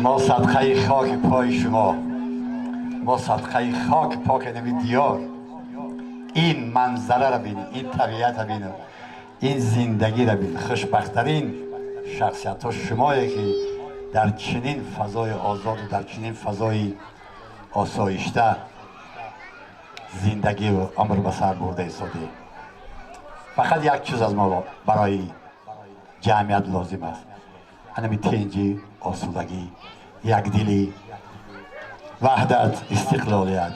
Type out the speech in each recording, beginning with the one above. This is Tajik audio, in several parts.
Мо садқаи хоки пои шумо, мо садқаи хоки поки нами диёр. Ин манзараро бинед, ин табиатро бинед, ин зиндагиро бинед. Хушбахттарин шахсиятҳо шумое ки дар чунин фазои озоду дар чунин фазои осоишта зиндагиву умр ба сар бурда истодед. Фақат як чиз аз мо барои ҷамъият лозим аст: ҳанами тинҷӣ, осудагӣ, якдилӣ, ваҳдат, истиқлолият.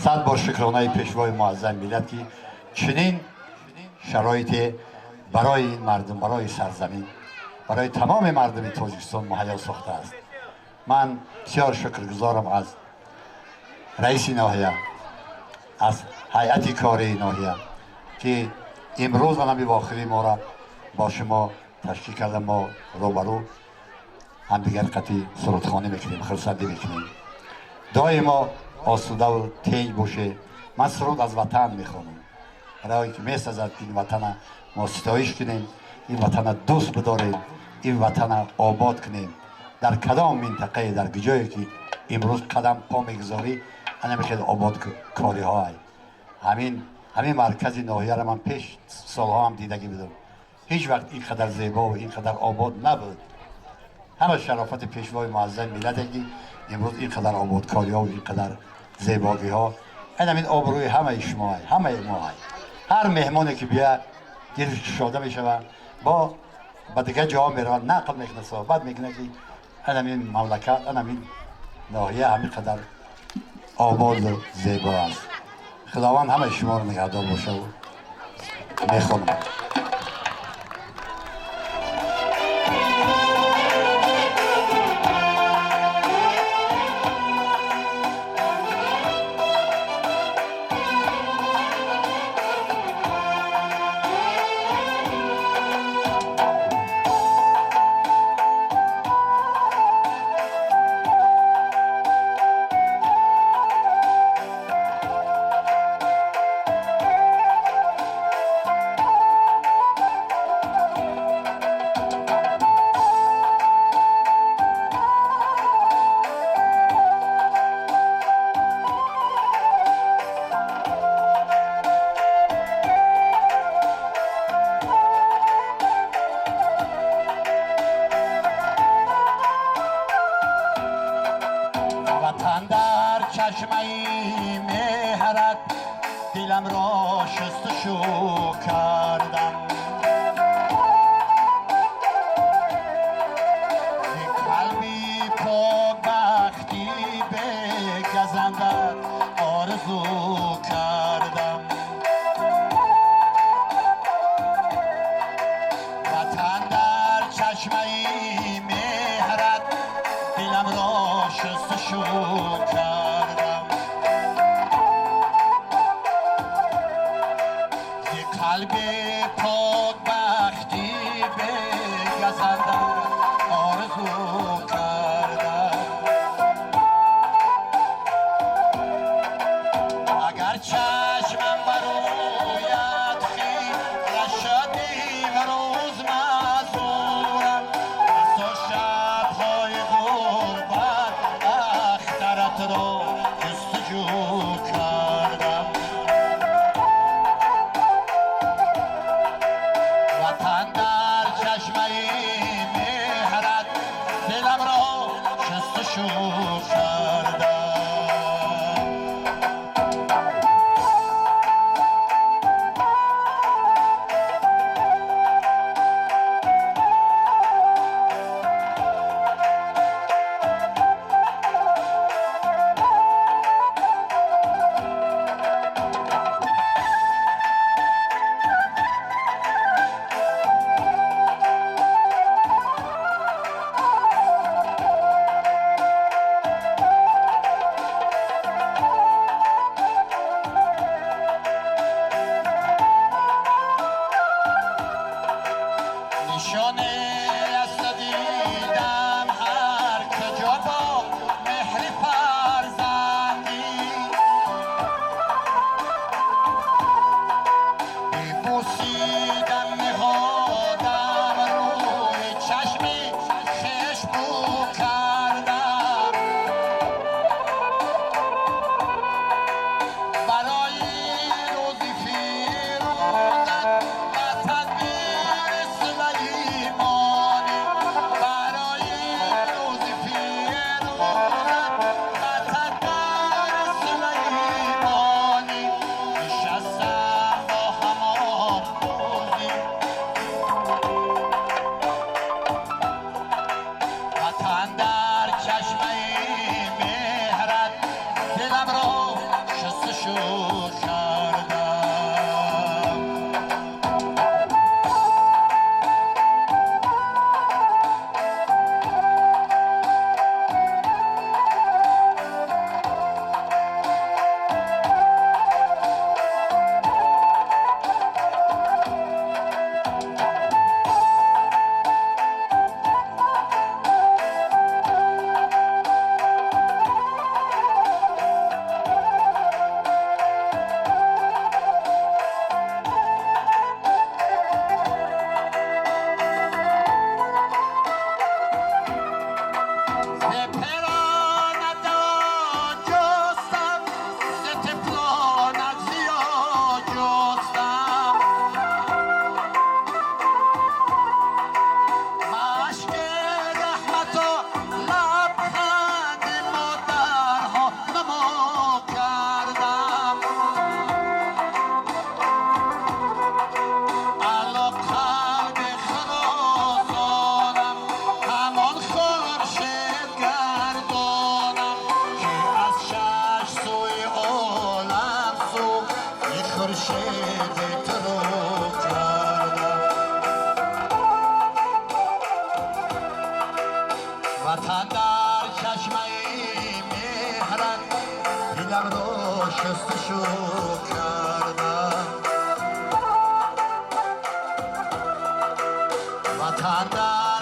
Сад бор шукронаи пешвои муаззами миллат, ки чунин шароите барои ин мардум, барои сарзамин, барои тамоми мардуми Тоҷикистон муҳайё сохтааст. Ман бисёр шукргузорам аз раиси ноҳия, аз ҳайати кории ноҳия, ки имрӯз анами вохирии моро бо шумо ташкил карда. Мо рӯбарӯ ҳамдигар қатъи сурудхонӣ мекунем, хурсандӣ мекунем. Доимо осудаву тинҷ боше. Ман суруд аз ватан мехонам, барое ки месазад ин ватана мо ситоиш кунем, ин ватана дӯст бидорем, ин ватана обод кунем. Дар кадом минтақае, дар куҷое ки имрӯз қадам по мегузорӣ, анами хеле ободкориҳоай. Ҳамин маркази ноҳияро ман пеш солҳо ҳам дидагӣ будам, ҳеҷ вақт ин қадар зебо ва ин қадар обод набуд. Ҳама шарофати пешвои муаззами миллате, ки имрӯз ин қадар ободкориҳо ва ин қадар зебогиҳо. Ин ҳамин обрӯи ҳамаи шумоай, ҳамаи моай. Ҳар меҳмоне ки бияд, дилш кушода мешавад, бо ба дигар ҷоҳо меравад, нақл мекунад, суҳбат мекунад, ки ин ҳамин мамлакат, ин ҳамин ноҳия ҳамин қадар ободу зебо аст. Худованд ҳамаи шуморо нигаҳдор бошаву мехонам. Ватан дар чашмаи меҳрат диламро шустушу кардам. Зи қалби покбахтӣ бегазандат орзу кардам. Ватан дар чашмаи меҳрат диламро шустушу кардам. Зи қалби покбахтӣ бегазандат орзу кардам. Агар чашмам барояд хира шуд, имрӯз маъзурам. Басо шабҳои ғурбат ахтаратро ҷустуҷӯ кардам. Ватан дар чашмаи меҳрат диламро шустушу кардам. Нишоне аз дидам ҳар куҷо бо меҳри фарзандӣ, бибӯсидам ниҳодам рӯи чашми хеш. Дилам ро шустушу кардам. Ватан.